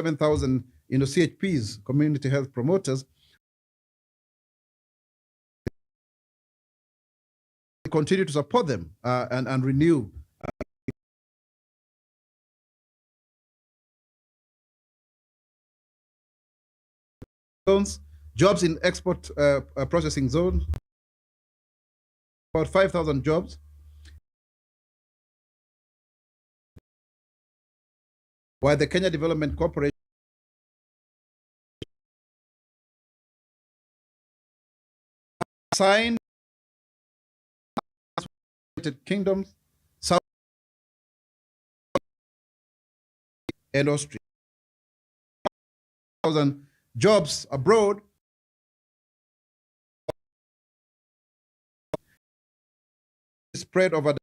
7,000 CHPs, community health promoters, continue to support them and renew zones, jobs in export processing zones, about 5,000 jobs. While the Kenya Development Corporation signed United Kingdoms, South and Austria. 1,000 jobs abroad spread over the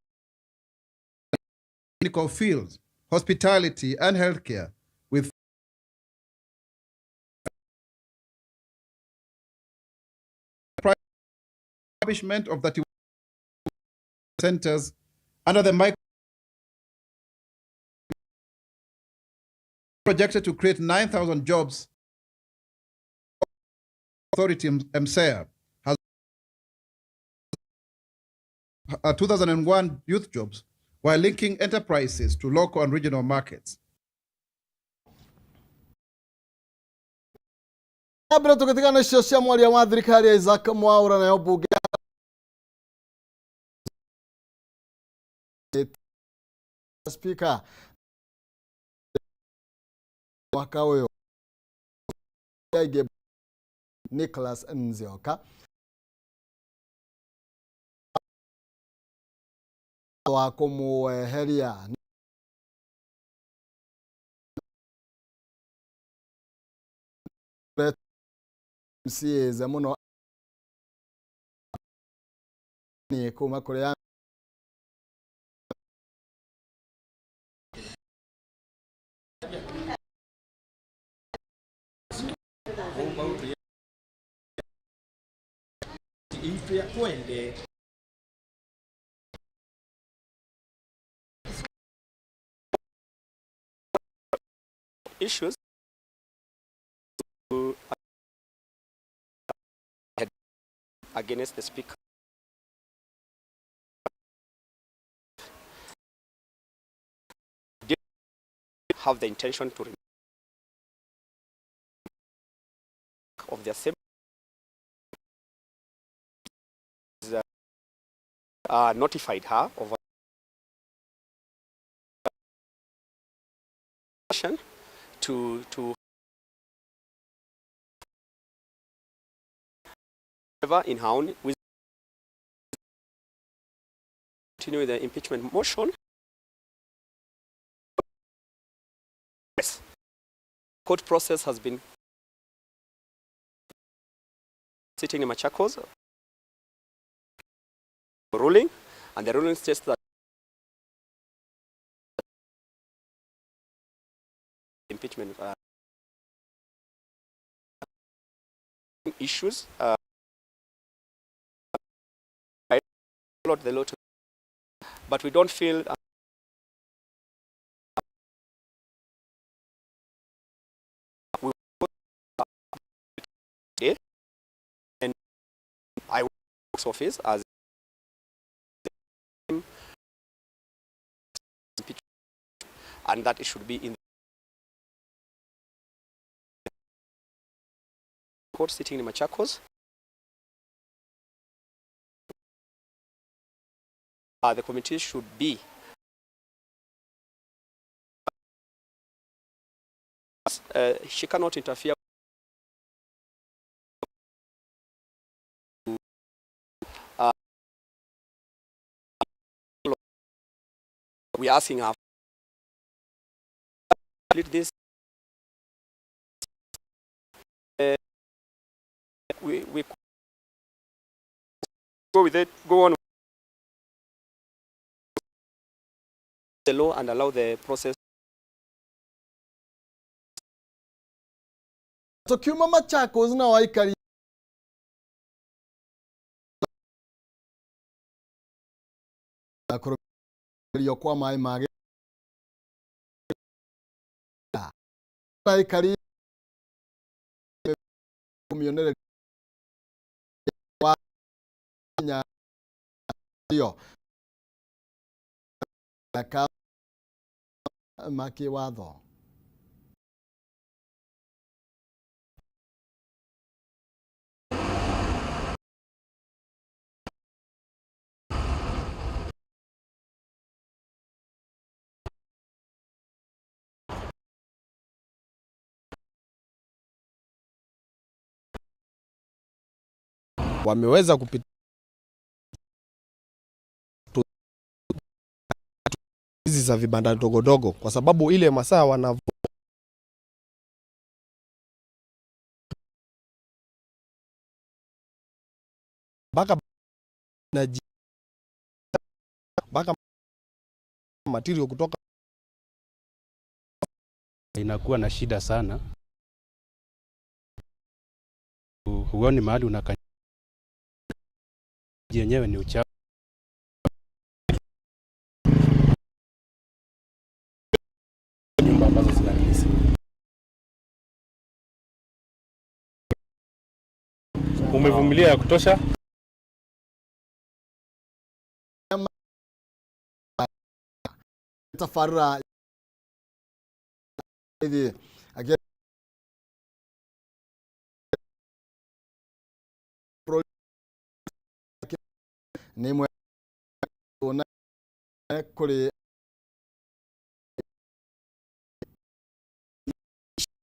technical fields, hospitality and healthcare, with establishment of 31 centers under the micro projected to create 9,000 jobs. Authority MSEA has 2001 youth jobs while linking enterprises to local and regional markets. Mbere tũgĩtigana icio cia mwaria wa thirikari Isaac Mwaura nayo mbunge speaker mwaka ũyũ aingĩ Nicholas Nzioka wa kũmweheria MCAs mũno nĩ kuma kũrĩa Issues against the speaker did have the intention to of the assembly notified her of to in her own with continue the impeachment motion. Yes. Court process has been sitting in Machakos ruling, and the ruling states that impeachment issues the law, but we don't feel we and I office as and that it should be in court sitting in Machakos. The committee should be she cannot interfere we are asking her this we go with it, go on the law and allow the process. Tukiuma Machakos na waikari kũrũmĩrĩrio kwa maĩ ma Aikari mionereria wa nya ka makiwatho. Wameweza kupita hizi za vibanda dogodogo kwa sababu ile masaa wana mpaka na mpaka material kutoka inakuwa na shida sana. Huoni mahali unaka yenyewe ni uchafu. Nyumba ambazo zinalisi. Umevumilia ya kutosha? Tafarra hivi ni mwe na kuri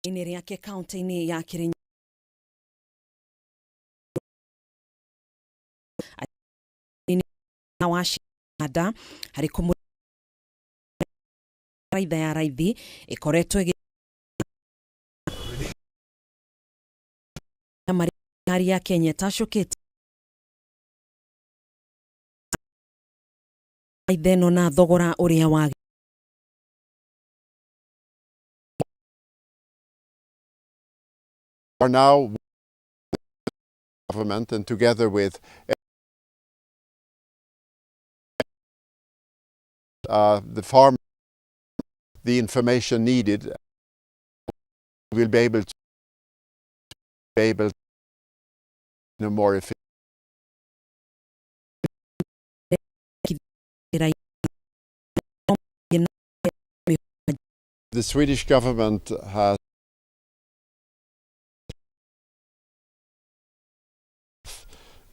inĩ rĩake kaunti-inĩ ya Kirinyaga wa Cianda harĩ kũmũraitha ya raithi ĩkoretwo ĩgĩ ya Kenya ĩtacũkĩte itheno na thogora ũrĩa wagĩrĩire. Are now government and together with the farm, the information needed will be able to more efficient. The Swedish government has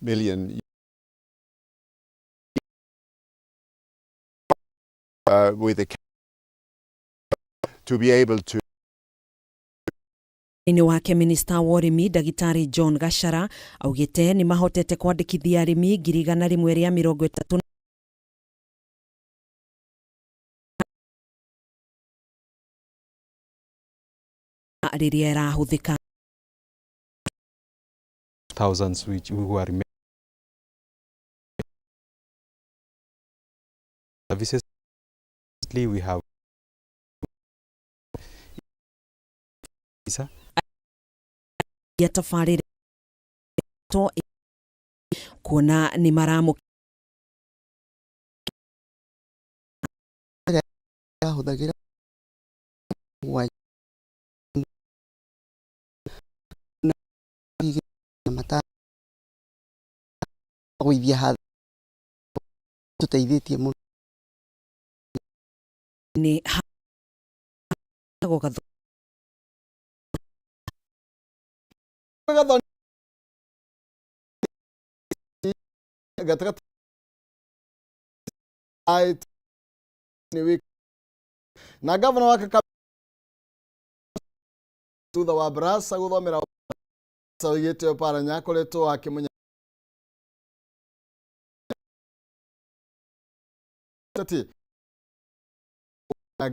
million with a to be able to. Inĩ wake minista wa ũrĩmi ndagĩtarĩ John Gachara augĩte nĩ mahotete kwandĩkithia arĩmi 130,000 rĩrĩa ĩrahũthĩka. Thousands which who are services we have ya tabarĩra to kuona nĩ maramũ ahũthagĩra gũithia hathara tũteithĩtie mũno nĩ gatagatĩ na gavana wa Kakamega thutha wa Barasa guthomera oigĩte Oparanya akoretwo akĩmunya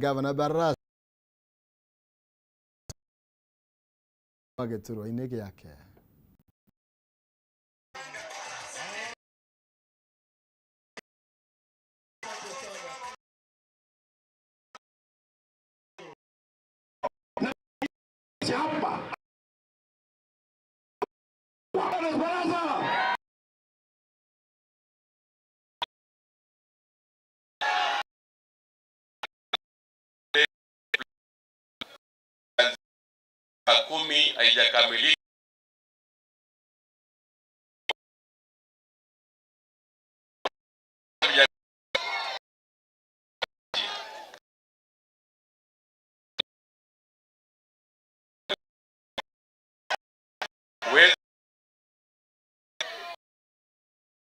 gavana Barasa gĩturwa-inĩ gĩake. 10 haijakamilika.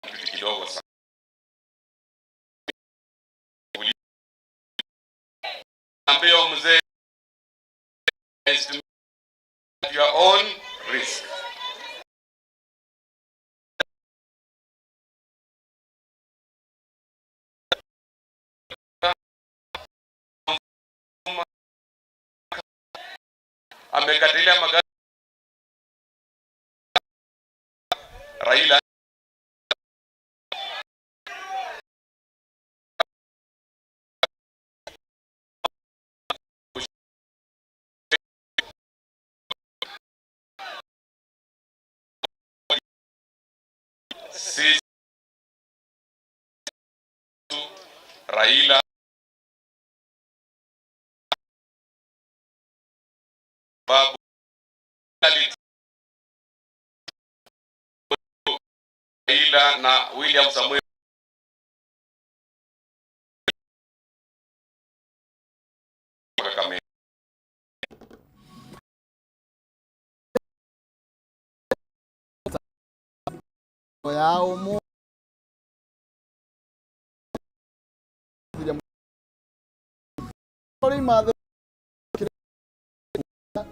Kitu kidogo sana. Ambio mzee at your own risk. Amekatilia magari Raila sisi Raila babu Raila na William Samuel Kakamega. Ya umu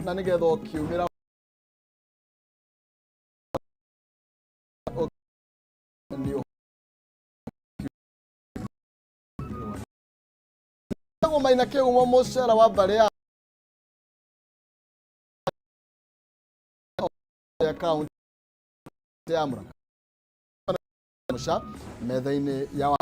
na nigetha ũkiumĩra Maina Kĩgumo mũcera wa mbarĩ ya kaunti ya Murang'a mũca metha-inĩ ya wa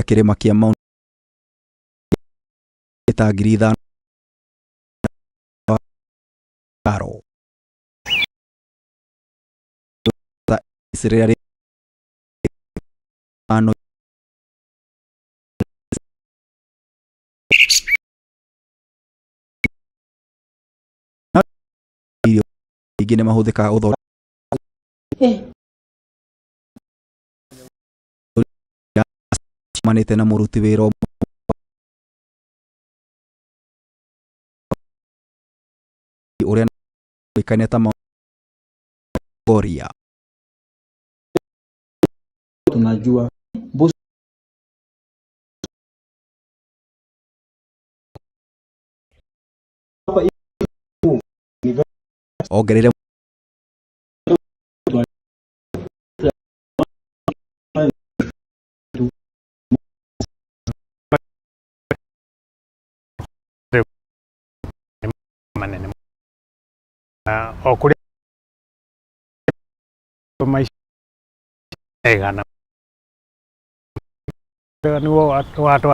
kĩrĩma kĩa Mount ta 5,000 karo rĩrĩa ano irio ingĩ nĩ mahũthĩkaga gũthondeka manĩte na mũruti wĩra ũmwe ũrĩa ũĩkaine ta Mongoria. Tunajua ongereire manene o kũrĩa maica aigana nĩguo watwa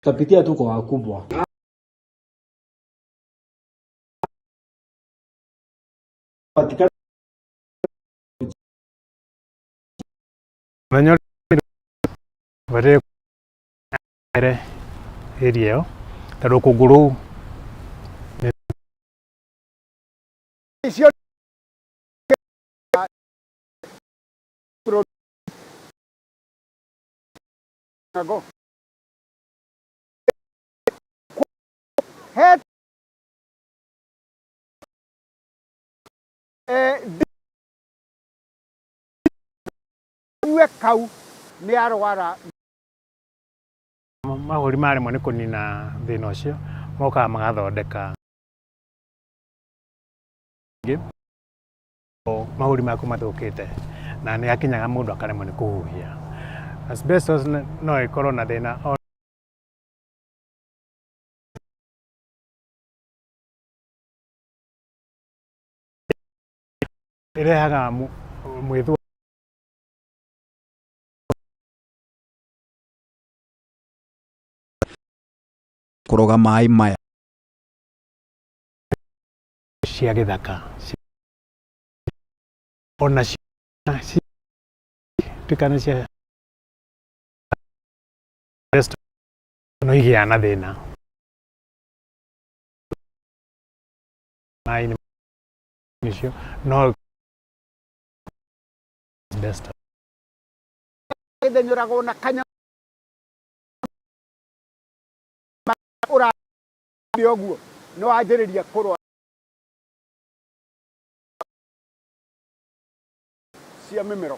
tapitia tu kwa wakubwa. Patikana mũthenya ũrĩa ere area ĩyo tondũ rũkũngũ rũu kau nĩ arwara mahũri maremwo nĩ kũnina thĩna ũcio mokaga magathondeka Mahũri maku mathũkĩte na nĩ akinyaga mũndũ akaremwo nĩ kũhuhia. Asbestos no ĩkorwo na thĩna o ĩrehaga mwĩthũa. Kũroga maĩ maya. Cia gĩthaka ona tuĩka cia no igĩaga na thĩna maĩ-inĩ ũcio no asbestos. Ĩthenyũragwo na kanya ũrathia ũguo nĩ wanjĩrĩria kũrwara cia mĩmero.